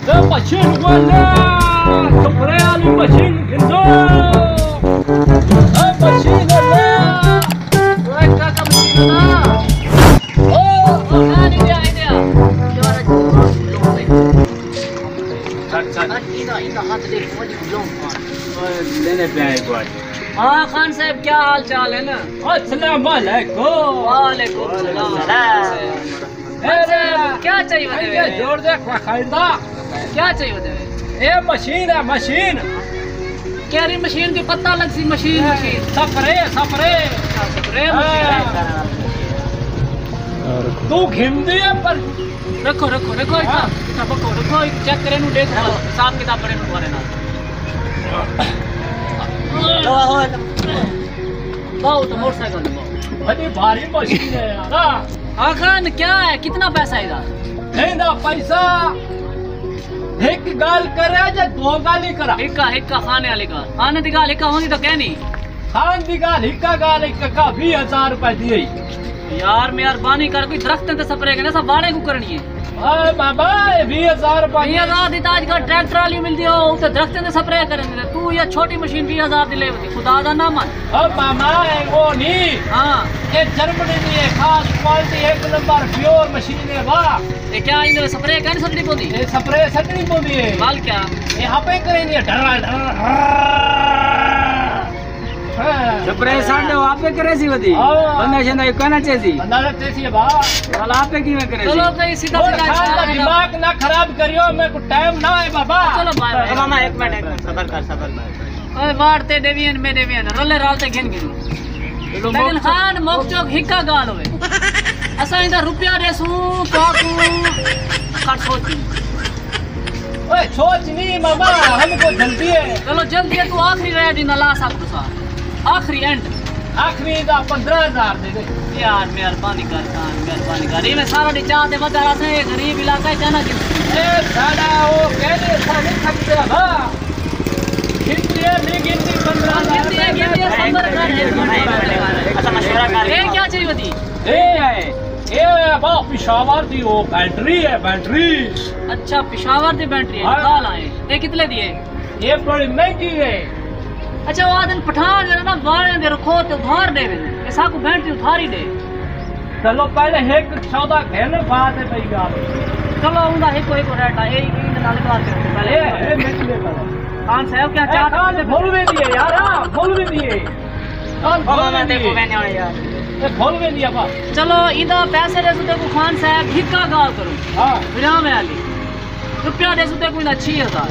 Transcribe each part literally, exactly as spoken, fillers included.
A machine والا، spray والی machine گھنو۔ اے مشین والا، اے کاکا مشین والا۔ او، او، آ نہیں دیا، نہیں دیا۔ چھٹ، چھٹ۔ ایندے، ایندے ہتھ ݙیکھ، وڄ لوم پاݨ۔ اوئے، لینے پیا ہے کوئی۔ ہاں خان صاحب، کیا حال چال ہے نا؟ السلام علیکم۔ وعلیکم السلام۔ اچھا، کیا چاہیے ودے وے؟ جوڑ دے، خیر دا۔ کیا چاہیے ودے وے؟ اے مشین ہے، مشین۔ کیڑھی مشین دی پتہ لڳسی؟ Machine, machine. Spray, spray. اچھا، سپرے مشین۔ ہاں۔ توں گھندی ہے پر رکھو، رکھو، رکھو، اتھاں، اتھاں بکو، رکھو، چیک کرے نوں، ݙیکھ حساب کتاب بݨے نوں تمہارے نال۔ واہ، واہ، واہ۔ باؤ تو موٹر سائیکل دے باؤ۔ بڑی بھاری مشین ہے یار۔ آقا، کیا ہے؟ کتنا پیسہ ہے دا؟ ایندا پیسہ، ہک ڳالھ کرے یا دو ڳالھ ہی کرا؟ ہکا، ہکا خانے والی ڳالھ۔ خانے دی ڳالھ ہکا ہوندی تو کہنی۔ خان دی ڳالھ ہکا ڳالھ، ہک ککا ویہہ ہزار روپے دی ہے۔ یار مہربانی کر، کوئی درختیں تے سپرے کرے، سب واڑے کوں کرݨی ہے۔ اے بابا، اے ویہہ ہزار روپے ویہہ ہزار دی تاں اڄ کل ٹریکٹر والی ملدی ہو، اتھے درختیں تے سپرے کرݨی ہے۔ توں یہ چھوٹی مشین ویہہ ہزار دی لے ودی، خدا دا نہ من۔ او ماما، اے وہ نہیں۔ ہاں۔ اے جرمنی دی ہے، خاص کوالٹی، ایک نمبر، پیور مشین ہے، واہ۔ اے کیا ایندے سپرے کائنی سٹݨی پوندی؟ اے سپرے سٹݨی پوندی ہے۔ ول کیا؟ اے آپے کریندی ہے، ڈر، ڈر، ڈر۔ ہاں۔ سپرے ساݙے آپے کریسی ودی۔ ہاں۔ بندہ شندہ ایک کہنا چاہیسی۔ بندہ تے چیسی ہے با۔ ول آپے کیویں کریسی؟ چلو تے سیدھا اور سیدھا خان دا اشارہ ہے نا۔ دماغ نہ خراب کریو، میرے کو ٹائم نہ ہے بابا۔ چلو بھائی، بھائی۔ ماما، ایک منٹ، ایک منٹ، صبر کر، صبر کر۔ اوئے واڑ تے ݙیوین، میں ݙیوین، رلے رل تے گھن گھنوں۔ لیکن خان، مک چوک ہکا ڳالھ ہوئے۔ اساں ایندا روپیہ ݙیسوں، تہاکوں کھڑ سوچ۔ اوئے، سوچ نہیں ماما، ہم کو جلدی ہے۔ چلو، جلدی ہے، تو آخری رائے ݙیندا لا سب کچھ۔ آخری اینڈ۔ آخری دا پندرہ ہزار دے دے۔ یار، مہربانی کر خان، مہربانی کر۔ ایویں سارا ݙینہہ چاہ تے ودھا رہساں، اے غریب علاقہ ہے، کیا نہ گھن۔ اے ساݙا او کہہ دے، اساں نہیں تھکدے ابا۔ گھندی ہے، نہیں گھندی، پندرہ ہزار۔ گھندی ہے، گھندی ہے، صبر کر، ایک منٹ، ایک منٹ۔ اچھا، مشورہ کر۔ اے کیا چاہیے ودی؟ اے ہے، اے ہے با پشاور دی او بینٹری ہے، بینٹری۔ اچھا، پشاور دی بینٹری ہے، ہاں۔ نکال آئے۔ اے کتلے دی ہے؟ اے بڑی مہنگی ہے۔ اچھا، او آدھن پٹھان جیڑھا نا، والیاں دے رکھو تے ادھار ݙے ویندے۔ اے ساکوں بینٹری ادھار ہی ݙے۔ چلو، پہلے ہک سودا گھن، بعد ہے بئی ڳالھ۔ چلو، اوندا ہکو ہکو ریٹ ہے، اے ایندے نال ڳالھ کرو پہلے۔ اے، اے مل دے پہلے۔ خان صاحب، کیا اے چاہ خان، بھل ویندی ہے یار، ہاں، بھل ویندی ہے۔ خان، بھل ویندی ہے۔ اے بھل ویندی ہے، بس۔ چلو، ایندا پیسے ݙیسوں تیکوں خان صاحب، ہکا ڳالھ کروں۔ ہاں۔ وراویں والی۔ روپیہ ݙیسوں تیکوں ایندا چھی ہزار۔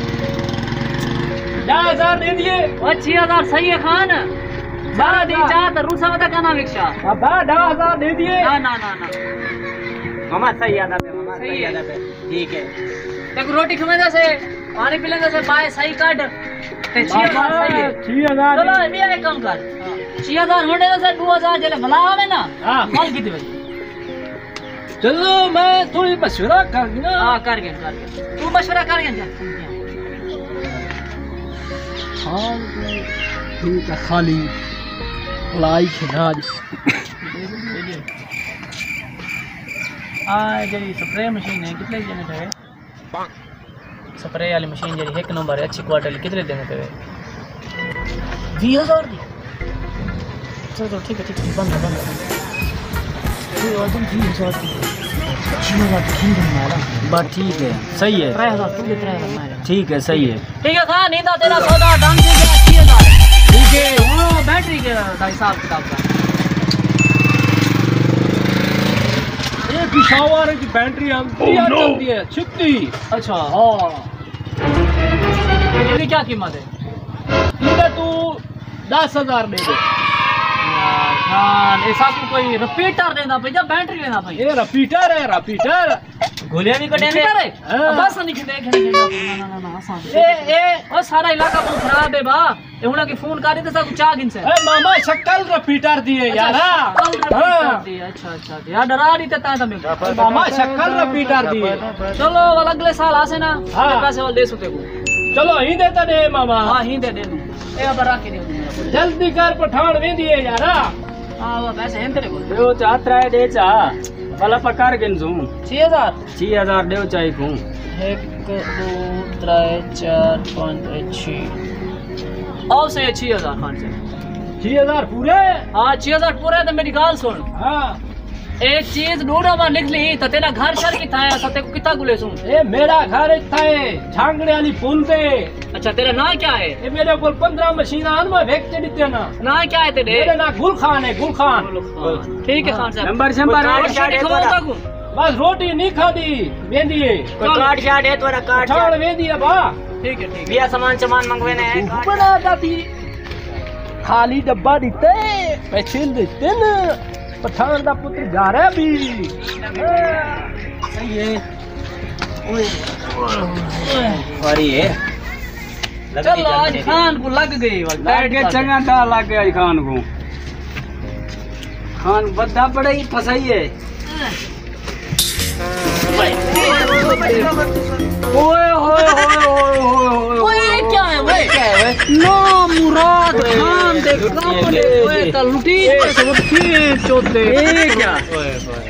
ݙاہ ہزار ݙے ݙیے۔ او چھی ہزار صحیح ہے خان۔ سارا ݙینہہ چاہ تے روسا ودا کنا وکشا۔ ابا، ݙاہ ہزار ݙے ݙیے۔ نہ، نہ، نہ، نہ۔ ماما صحیح آہدا پئے، ماما صحیح صحیح ہے۔ آہدا پئے۔ ٹھیک ہے۔ تیکوں روٹی کھویندا سے، پاݨی پلیندا سے، بائے صحیح کڈھ۔ تے چھی ہزار صحیح ہے۔ چھی ہزار۔ چلو، اے وی ہک کم کر۔ چھی ہزار ہݨ ݙے سے، ݙو ہزار جیلے بلا آوے نا، ہاں۔ ول کیتی وڄے۔ چلو، میں تھوڑی مشورہ کر گھناں۔ ہاں، کر گھن، کر گھن۔ توں مشورہ کر گھن، جا۔ ہاں، ٹھیک ہے، خالی لائی کھڑا اڄ۔ آ جیڑھی سپرے مشین ہے، کتنے دی ݙیندے پئے؟ سپرے والی مشین جیڑھی ہک نمبر ہے، اچھی کوالٹی والی، کتنے دی ݙیندے پئے؟ ویہہ ہزار دی؟ چلو، چلو، ٹھیک ہے، ٹھیک ہے، بند ہے، بند ہے۔ اے آدم ویہہ ہزار دی۔ چھی ہزار دی کھیل دے مارا۔ بس ٹھیک ہے، صحیح ہے۔ ترے ہزار توں ݙے، ترے ہزار میں۔ ٹھیک ہے، صحیح ہے۔ ٹھیک ہے خان، ایندا تیرا سودا ڈن تھی ڳیا، اسی ہزار۔ ٹھیک ہے، ہݨ بیٹری دا حساب کتاب کر۔ اے پشاور دی بیٹری آندی ہے، چلدی ہے، چھتی۔ اچھا۔ ہاں۔ ایندی کیا قیمت ہے؟ ایندا توں دس ہزار ݙے ݙے۔ یار خان، اے ساکوں کوئی رپیٹر ݙیندا پئی یا بیٹری ݙیندا پئی؟ اے رپیٹر ہے، رپیٹر۔ گولیاں وی کٹیندے؟ رپیٹر ہے؟ ہاں۔ بس نہیں کھدے، کھدے، کھدے۔ نہ، نہ، نہ، نہ، اساں اے، اے۔ او سارا علاقہ بہت خراب ہے با۔ اے ہݨ اڳے فون کر ݙے تے ساکوں چا گھنسے۔ اے ماما، شکل رپیٹر دی ہے یار۔ اچھا، شکل رپیٹر دی ہے۔ اچھا، اچھا، اچھا۔ یار ݙرا ݙتے تاں تاں میں۔ اے ماما، شکل رپیٹر دی ہے۔ چلو، ول اڳلے سال آسے نا، ہاں۔ تے پیسے ول ݙیسوں تیکوں۔ چلو، ایندے تاں ݙے ماما۔ ہاں، ایندے ݙے ݙوں۔ اے ابا رکھ کے ݙے ݙوں۔ جلدی کر، پٹھان ویندی ہے یار۔ ہاں، وہ پیسے ہن تیرے کول۔ ݙیو چا، ترے ݙے چا۔ بھلا پکا کر گھنسوں۔ چھی ہزار؟ چھی ہزار ݙیو چا ہکوں۔ ہک، ݙو، ترے، چار، پنج، اے چھی۔ آؤ سئیں، اے چھی ہزار خان صاحب۔ چھی ہزار پورے؟ ہاں، چھی ہزار پورے تے میݙی ڳالھ سُݨ۔ ہاں۔ اے چیز ݙوݙا ما نکلی، تاں تیݙا گھر شر کتھاں ہے؟ اساں تیکوں کتھاں ڳولیسوں؟ اے میݙا گھر اتھاں ہے، جھانگڑے والی پل تے۔ اچھا، تیݙا ناں کیا ہے؟ اے میݙے کول پندرہ مشیناں ہن، میں وک تے ݙتے نا۔ ناں کیا ہے تیݙے؟ میݙا ناں گل خان ہے، گل خان۔ گل خان۔ ٹھیک ہے خان صاحب۔ نمبر شمبر کوئی ہے؟ کارڈ شارڈ ہے تھوڑا؟ بس روٹی نہیں کھادی، ویندی ہے۔ کوئی کارڈ شارڈ ہے تھوڑا؟ کارڈ پٹھان شارڈ۔ ویندی ہے با۔ ٹھیک ہے، ٹھیک ہے۔ بیا سامان شمان منگوینے ہیں۔ بنا جاتی۔ خالی ڈبہ ݙتے، پیسے ݙتے نا۔ پٹھان دا پتر جا رہا بھی۔ صحیح ہے۔ اوئے، اوئے، اوئے۔ ساری ہے۔ چلو، اڄ خان کوں لڳ ڳئی وقت۔ لڳ ڳئی، چنڳا ݙا لڳ ڳیا اڄ خان کوں۔ خان بندہ بڑا ہی پھسائی ہے۔ اوئے ہوئے ہوئے ہوئے ہوئے ہوئے۔ اوئے، اے کیا ہے، اوئے؟ کیا ہے، اوئے؟ نامراد خان دے کمرے، اوئے، تاں لٹی تے سب کھیں چوتے۔ اے کیا؟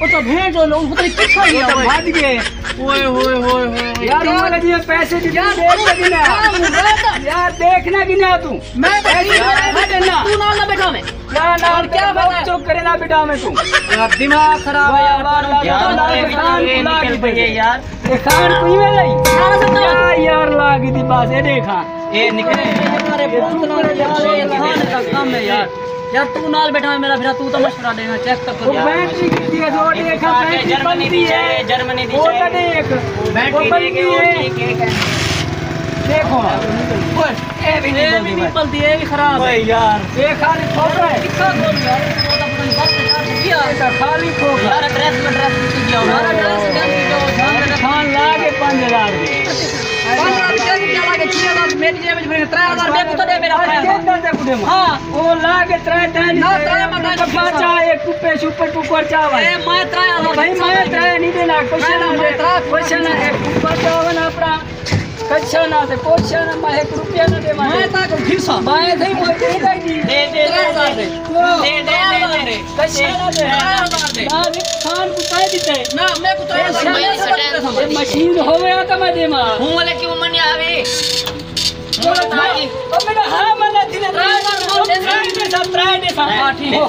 او تاں بھین جو لوگ پتہ نہیں کتھاں گیا، اوئے۔ بھڄ ڳئے۔ اوئے ہوئے ہوئے ہوئے۔ یار، یار، انہاں نے جی پیسے دی یار، دیکھ لگی نا۔ نامراد۔ یار، دیکھنا کہ نہ توں۔ میں تو ایسے یار، میں تو توں نال نہ بیٹھا میں۔ نہ، نہ، اور کیا پتہ ہے؟ چپ کرے نہ بیٹھا میں توں۔ یار، دماغ خراب ہے یار۔ واہ، واہ، یار، یار، یار، اے خان نکل پئی ہے یار۔ اے خان کوئی میں نہیں۔ یار، یار، لاڳ دی بس، اے ݙیکھ۔ اے نکلے۔ یار، اے بوتلاں یار، اے خان دا کم ہے یار۔ یار، توں نال بیٹھا میں میݙا بھرا، توں تاں مشورہ ݙینا، چیک تاں کر۔ او بیٹری کتنی ہے؟ جو ݙیکھا، بیٹری جرمنی دی ہے، جرمنی دی ہے۔ او تاں ݙیکھ۔ بیٹری ݙیکھ، او ٹھیک ہے۔ ݙیکھو۔ اے وی نہیں بلدی، اے وی خراب ہے۔ اوئے یار۔ اے خالی کھوکھا ہے۔ کتھاں کھوکھا یار؟ او تاں پتہ نہیں بس یار، کیا؟ اے تاں خالی کھوکھا۔ یار، ایڈریس، ایڈریس کتھاں گیا؟ یار، ایڈریس کیا کیتا؟ جان خان لا کے پنج ہزار دی۔ پنج ہزار کیا کیا لا کے؟ چھ ہزار میݙی جیب وچ، ترے ہزار میکوں تاں ݙے میݙا بھرا۔ ہاں۔ او لا کے ترے ݙے نہ، ترے میں ݙے۔ بچا، اے ٹپے شپے ٹکر چاول۔ اے میں ترے ہزار بھائی، میں ترے نہیں ݙینا، کچھ نہ، میں ترے کچھ نہ، اے ٹکر چاول اپݨا۔ کچھ نہ تے کچھ نہ، میں ہک روپیہ نہ ݙیواں۔ میں تاں کو گھساں۔ میں تھئی موٹی لڳی۔ دے، دے، دے، دے۔ دے، دے، دے، دے۔ کچھ نہ ݙے۔ نہ، خان کو کہہ ݙتے۔ نہ، میں کو تو اے مشین ہووے تاں میں ݙیواں۔ ہوں والے کیوں منیا آوے؟ او میݙا ہاں من تینے ترائے ݙے سا، ترائے ݙے سا۔ ہاں، ٹھیک ہے۔